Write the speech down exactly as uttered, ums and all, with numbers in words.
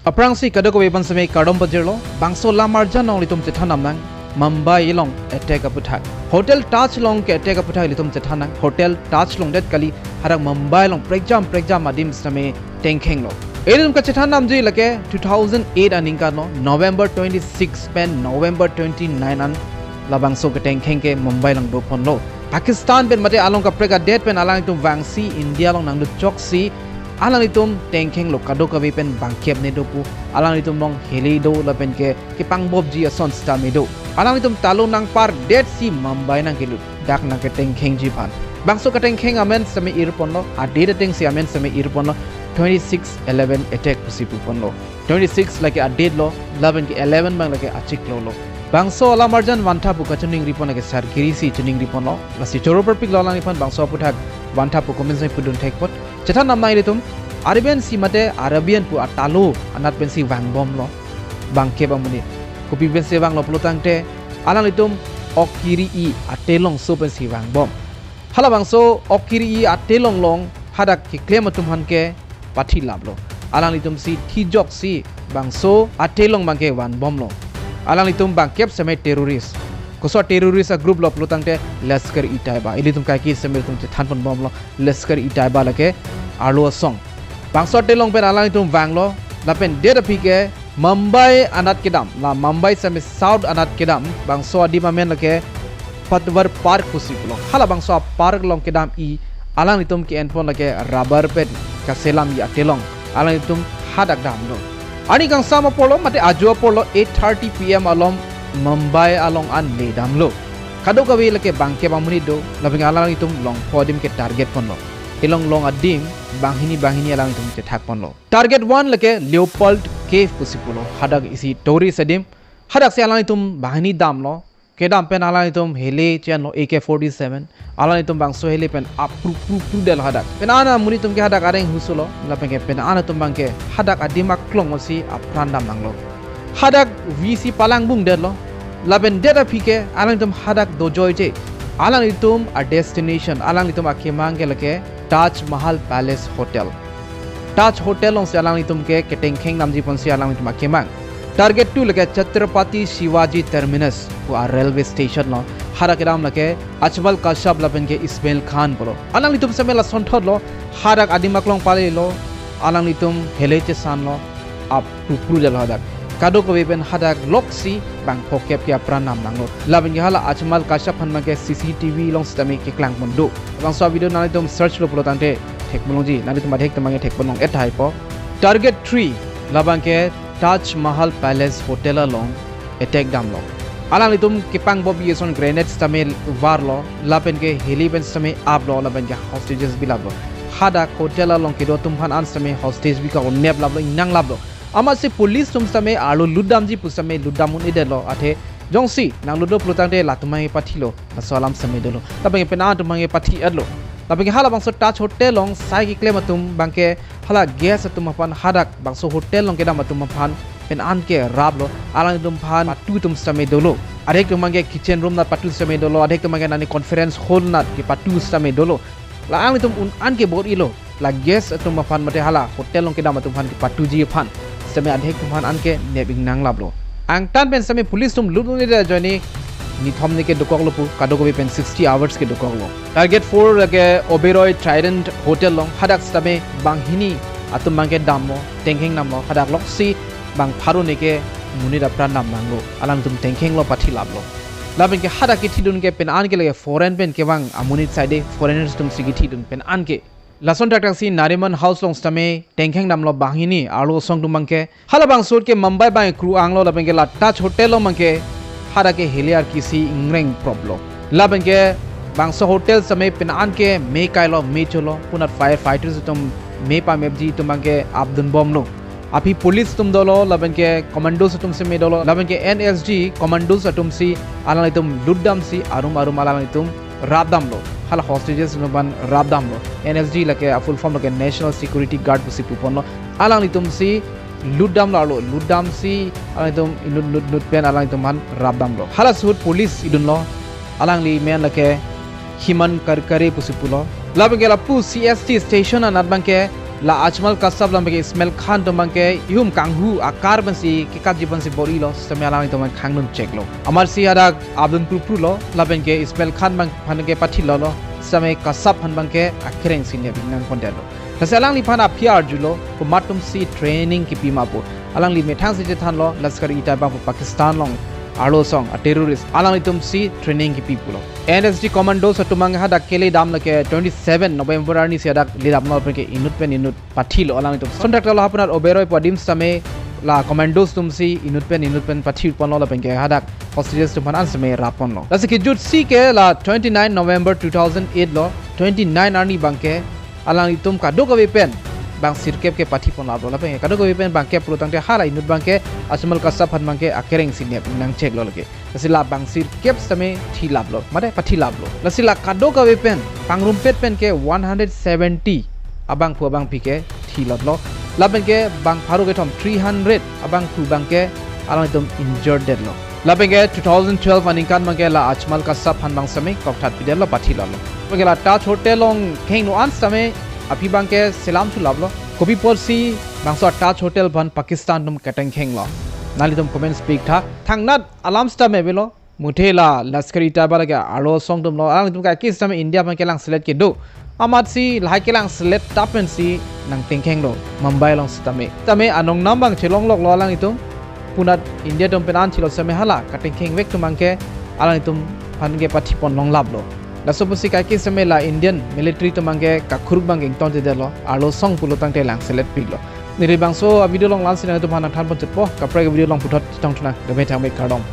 Aphrangsi kadokave aphan seme kardom pajirlo, bangso lamarjan along ilitum chethan damnang, Mumbai along attack aputhak. Hotel Taj along ke attack aputhak ilitum chethan nang, Hotel Taj along det kali, hadak Mumbai along prekjam prekjam adim seme tengkhenglo. Ilitum kachethan damji lake two thousand eight aningkan lo, November twenty-six pen November twenty-nine an labangso ketengkheng ke Mumbai along doponlo. Pakistan pen mate along kaprek adet pen alanglitum vangsi India along nanglut choksi alanglitum tengkhenglo, kadokave pen bangkep ne do pu, alanglitum along heli do lapen ke kepangbopji ason sitame do. Alanglitum talo nangpardetsi Mumbai nangkelut, dak nangketengkhengji aphan. Bangso ketengkheng amen seme irponlo, adate atengsi amen seme irponlo, twenty-six eleven attack pusi puponlo. Twenty-six lake adate lo, lapen ke eleven abang lake achiklo lo. Bangso alamarjan vantha pu kachiningripon lake sarkiri si chiningriponlo. Lasi choro parpiklo alangliphan bangso aputhak vantha pu komensi pudun thekpot. Chethan damnang ilitum, Arabian Sea mate Arabian pu atalo anat pensi vangbomlo bangkep amonit. Kopi pensi vanglo pulotangte, alanglitum ok kiri-i atelong so pensi vangbom. Halabangso ok kiri-i atelong along hadak keklem atum aphan ke pathilaplo. Alanglitum si thijoksi bangso atelong abang ke vanbomlo. Alanglitum bangkep seme terrorist. Koso terrorist agroup lo pulotangte Lashkar-e-Taiba. Ilitum kaike seme ilitum chethanponbomlo. Lashkar-e-Taiba lake arlo asong. Bangso atelong pen alanglitum vanglo, lapen det aphi ke Mumbai anat kedam, la Mumbai seme South anat kedam, bangso adim amen lake Padwar Park pusi pulo. Halabangso apark along kedam-i alanglitum ke-enpon lake rubber pen kaselam-i atelong. Alanglitum hadak damlo. Arni kangsam aporlo, mate ajo aporlo, eight thirty P M along Mumbai along an le damlo. Kadokave lake bangkep amonit do, lapen alanglitum longpo adim ke target ponlo. Elong long adim, banghini banghini alanglitum chethak ponlo. Target one lake Leopard Cave pusi pulo. Hadak isi tourist adim. Hadaksi alanglitum banghini damlo. Kedam pen alanglitum heli chenlo A K forty-seven. Alanglitum bangso heli pen apru pru pru detlo hadak. Penang amonit atum ke hadak areng husulo. Lapen ke penang atum abang ke hadak adim aklong si apran dam nanglo. Hadak V C palang bung detlo. Lapen det aphi ke alanglitum hadak dojoije. Alanglitum a-destination, alanglitum akemang ke lake Taj Mahal Palace Hotel. Taj Hotel alongsi alanglitum ke ketengkheng damji ponsi alanglitum akemang. Target two lake Chhatrapati Shivaji Terminus pu a-railway station lo. Hadak kedam lake Ajmal Kashyap lapen ke Ismail Khan pulo. Alanglitum seme lasonthotlo, hadak adim aklong palelo, alanglitum heli chesanlo, apru pru detlo hadak. Kadokave pen hadak loksi bang phokep ke apran dam nanglo. Lapen ke hala Ajmal Kashyap aphan abang ke C C T V along sitame keklangpon do. Bangso video nanglitum search lo pulotangte thekponlongji, nanglitum adhek atum abang ke thekponlong-et tahai po. Target three, labang ke Taj Mahal Palace Hotel along attack damlo. Alanglitum kepangbop-i ason grenade sitame varlo, lapen ke heli pen sitame aplo, lapen ke hostages bilaplo. Hadak hotel along kedo atum aphan an sitame hostage bi ka-un-eplaplo, ingnaglaplo. Amatsi police atum sitame arlo lutdamji pu sitame lutdam un-edetlo, athe jongsi nanglutlo pulotangte latum abang ke pathilo, laso alam sitame dolo. Lapen ke penang atum abang ke pathi-etlo. Lapen ke halabangso Taj Hotel along sai keklem atum abang ke hala guest atum aphan hadak bangso hotel along kedam atum aphan penang ke raplo, alanglitum aphan patu atum sitame dolo. Adhek atum abang ke kitchen room anat patu sitame dolo, adhek atum abang ke nani conference hall anat kepatu sitame dolo. La alanglitum un-an ke bor-ilo, la guest atum aphan mate hala hotel along kedam atum aphan kepatuji aphan sitame adhek atum aphan an ke nep ingnaglaplo. Angtan pen sitame police atum lut un-edet ajoine nithom ne ke dokoklo pu, kadokave pen sixty hours ke dokoklo. Target four lake Oberoi Trident Hotel along, hadak sitame banghini atum abang ke damlo, tengkheng damlo, hadak loksi bang pharo ne ke monit apran dam nanglo, alanglitum tengkhenglo, pathilaplo. Lapen ke hadak kethidun ke penang ke lake foreign pen kevang amonit side, foreigners atum si kethidun penang ke. Lason thakthak si Nariman House along sitame tengkheng damlo banghini arlo asong atum abang ke. Halabangso ahut ke Mumbai abang ke kru-anglo, lapen ke la Taj Hotel along abang ke hadak ke heli arki si ingreng proplo. Lapen ke bangso hotel sitame penang ke me kailo, me cholo, pu anat firefighters atum me pamepji atum abang ke apdunbomlo. Aphi police atum dolo, lapen ke commandos atum sitame dolo, lapen ke N S G commandos atum si alanglitum lutdam si arum arum alanglitum rapdamlo. Hala hostages atum aphan rapdamlo. N S G lake a-full form lake National Security Guard pusi puponlo. Alanglitum si lutdamlo arlo, lutdam si alanglitum inut nut nut pen alanglitum aphan rapdamlo. Halaso ahut police idunlo. Alangli men lake Himan Karkare pusi pulo. Lapen ke lapu C S T station anat abang ke La Ajmal Kasab lapen ke Ismail Khan atum abangke ihum kanghu akar pensi kekatji pensi bor-ilo, sitame alanglitum khang dun cheklo. Amatsi hadak abdun prupru lo, lapen ke Ismail Khan abang aphan ke pathilotlo, sitame Kasab aphan abangke akereng si nep ingnang pondetlo. Lasi alangliphan aphi arjulo, komat atumsi training kipi ma pu. Alangli methang si chethanlo, Lashkar-e-Taiba pu Pakistan along arlo asong a terrorist, alanglitumsi training kipi pulo. N S G commandos atum abang hadak kele dam lake twenty seven November arni si hadak le damlo, lapen ke inut pen inut pathilo alanglitum. Son thakthak lo, hapunat Oberoi pu adim sitame la commandos atumsi inut pen inut pen pathi ponlo, lapen ke hadak hostages atum aphan an sitame rap ponlo. Lasi kejutsi ke la twenty nine November two thousand eight lo, twenty nine arni abangke alanglitum kadokave pen bang sirkep ke pathi ponlaplo, lapen kadokave pen bangkep pulo tangte hala inut abangke Ajmal Kasab aphan abangke akereng si nep ingnang cheklo lake. Lasi la bang sirkep sitame thilaplo, mate pathilaplo. Lasi la kadokave pen pangrumpet pen ke one hundred seventy abangphu abangpi ke thilotlo, lapen ke bang pharo kethom, three hundred abangphu abangke alanglitum injured detlo. Lapen ke two thousand twelve aningkan abangke la Ajmal Kasab aphan abang sitame kokthat pidetlo, pathilotlo. Lapen ke la Taj Hotel along khengno an sitame aphi abangke selam thulaplo. Kopi apotsi bangso Taj Hotel aphan Pakistan atum katengkhenglo? Nanglitum comments pi-iktha. Thangnat alam sitame avelo. Muthe la Lashkar-e-Taiba lake arlo asong atumlo, alanglitum kaike sitame India aphan kelangselet kedo. Amatsi lahai kelangselet tap pensi nangtengkhenglo Mumbai along sitame. Sitame anong nam abang chelongloklo alanglitum. Punat India atum pen an chilo sitame hala katengkhengvek atum abangke alanglitum aphan ke pathi pon longlaplo. Laso pusi kaike sitame la Indian military atum abangke kakhuruk abangke ingtontedetlo, arlo asong pulo tangte langselet piklo. Neli bangso a video along la-ansi nanglitum aphan nangthan pon chotpo, kaprek video along puthot chetong thunang, dame thangme kardom.